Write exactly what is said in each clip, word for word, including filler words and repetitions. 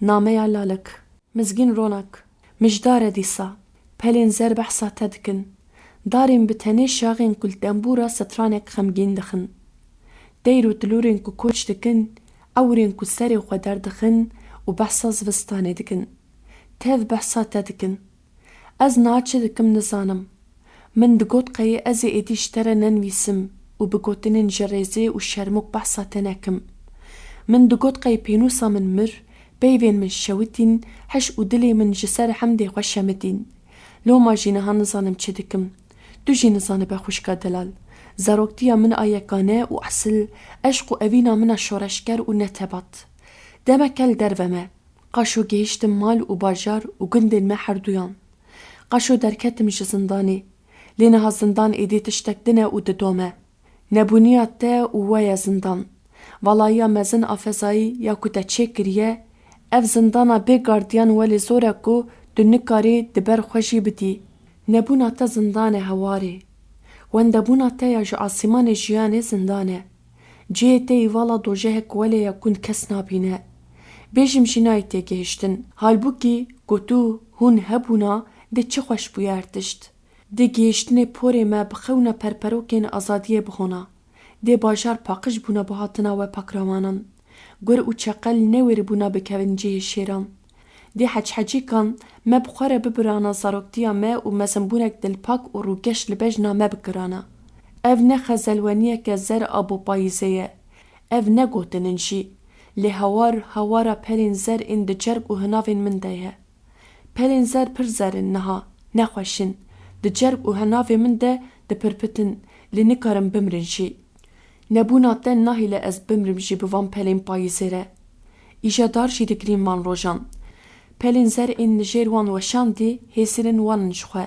Nameya Lalik. Mizgîn Ronak. Mijdar e dîsa. Pelên zer behsa te dikin. Darên bi tenê şaxên ku li tembûra stranek xemgîn dixin. Teyr û tilûrên ku koç dikin, ewrên ku serê xwe derdixin û behsa zivistanê dikin. Tev behsa te dikin. Ez niha çi dikim nizanim. Min digot qey ez ê êdî ji te re nenivîsim û bi gotinên ji rêzê û şermok behsa te nekim. Min digot qey pênûsa min mir, peyvên min şewitîn, heş û dilê min ji ser hemdê xwe şemitîn. Loma jî niha nizanim çi dikim. Tu jî nizanibe xwişka delal. Zaroktiya min a yekane û esil, eşq û evîna min a şoreşger û netebat. Demeke li derve me. Qaşo gihiştim mal û bajar û gundên me herduyan. Qaşo derketim ji zindanê. Lê niha zindan êdî tiştek din e û didome. Nebûniya te û we ye zindan. Valayiya mezin a fezayî ya ku te çêkiriye, ev zindana bê gardiyan welê zor e ku tu nikarî di ber xwe jî bidî. Nebûna te zindan e hewarê. Wendebûna te ya ji asîmanê jiyanê zindan e. Cihê te yî vala dojehek welê ye ku kes nabîne. Bêjim jî nayê têgihiştin. Halbûkî ku tu, hûn hebûna dê çi xweş bûye her tişt. Dê gihiştinê porê me bi xewna perperokên azadiyê bihona. Dê bajar paqij bûna bi hatina we pakrawanan. Gur û çeqel newêribûna bikevin cihê şêran. Dê heçhecîkan me bi xwe re bibirana zaroktiya me û mezinbûnek dilpak û rûgeş li bejna me bikirana. Ev ne xezelweniyeke zer a bo payîzê ye. Ev ne gotin in jî. Lê hawar hawara pelên zer ên di cerg û hinavên min de ye. Pelên zer pir zer in niha, ne xweş in. Di cerg û hinavê min de dipirpitin, lê nikarin bimrin jî. Nebûna te nahêle ez bimrim jî bi van pelên payîzê re. Îja dar jî digrîn van rojan. Pelên zer ên li jêr wan weşandî hêsirin wan in ji xwe.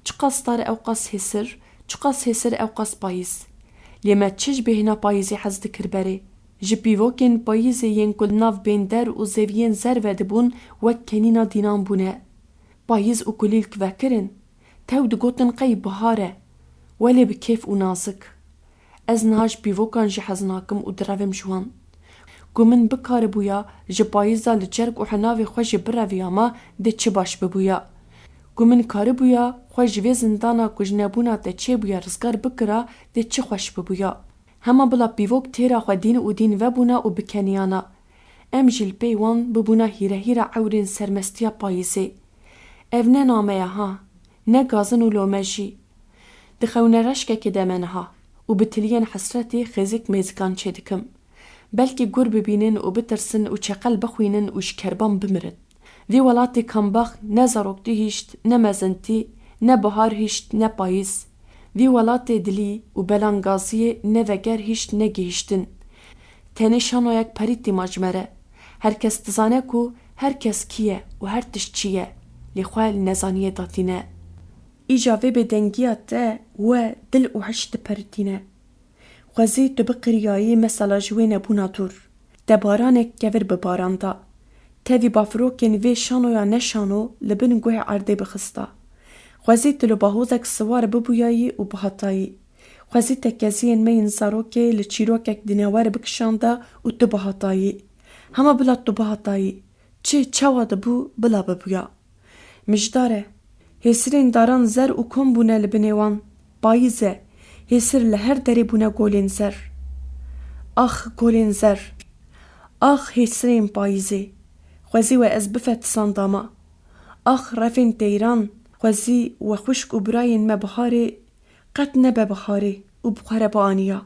Çiqas dar ewqas hêsir, çiqas hêsir ewqas payîz. Lê me çi ji bêhna payîzê hez dikir berê? Ji pîvokên payîzê yên ku li nav bênder û zeviyên zer vedibûn wek kenîna dînan bûne. Payîz û kulîlk vekirin. Tew digotin qey bihar e. Welê bi kêf û nazik. Ez niha ji pîvokan jî hez nakim û direvim ji wan. Ku min bikaribûya ji payîza li cerg û hinavê xwe jî bireviyama dê çi baş bibûya. Ku min karibûya xwe ji vê zindana ku ji nebûna te çêbûya rizgar bikira dê çi xweş bibûya. Hema bila pîvok têra xwe dîn û dîn vebûna û bikeniyana. Em jî li pey wan bibûna hîrehîra ewrên sermestiya payîzê. Ev ne name ye ha, ne gazin û lome jî. Di xewnereşkekê de me niha û bi tiliyên hesretê xêzik mêzikan çêdikim. Belkî gur bibînin û bitirsin û çeqel bixwînin û ji kerban bimirin. Vî welatê kambax ne zaroktî hişt, ne mezintî, ne bihar hişt, ne payîz. Vî welatê dilî û belangaziyê ne veger hişt ne gihiştin. Tenê şanoyek perîtî ma ji me re. Her kes dizane ku her kes kî ye û her tişt çi ye, lê xwe li nezaniyê datîne. Îca vê bêdengiya te we dil û hişt diperîtîne. Xwezî tu biqiriyayî mesela ji wê nebûna dûr. Te baranek kevir bibaranda. Tevî bafirokên vê şanoya ne şano li bin guhê erdê bixista. Xwezî tu li bahozek siwar bibûyayî û bihatayî. Xwezî te keziyên me yên zarokê li çîrokek dinewer bikişanda û tu bihatayî. Hema bila tu bihatayî. Çi çawa dibû bila bibûya. Mijdar e. Hêsirên daran zer û kom bûne li binê wan. Payîz e. Hêsir li her derê bûne golên zer. Ax golên zer. Ax hêsirên payîzê. Xwezî we ez bifetisandama. Ax refên teyran. Xwezî we xwişk û birayên me biharê qet nebe biharê û bi xwe re bianiya.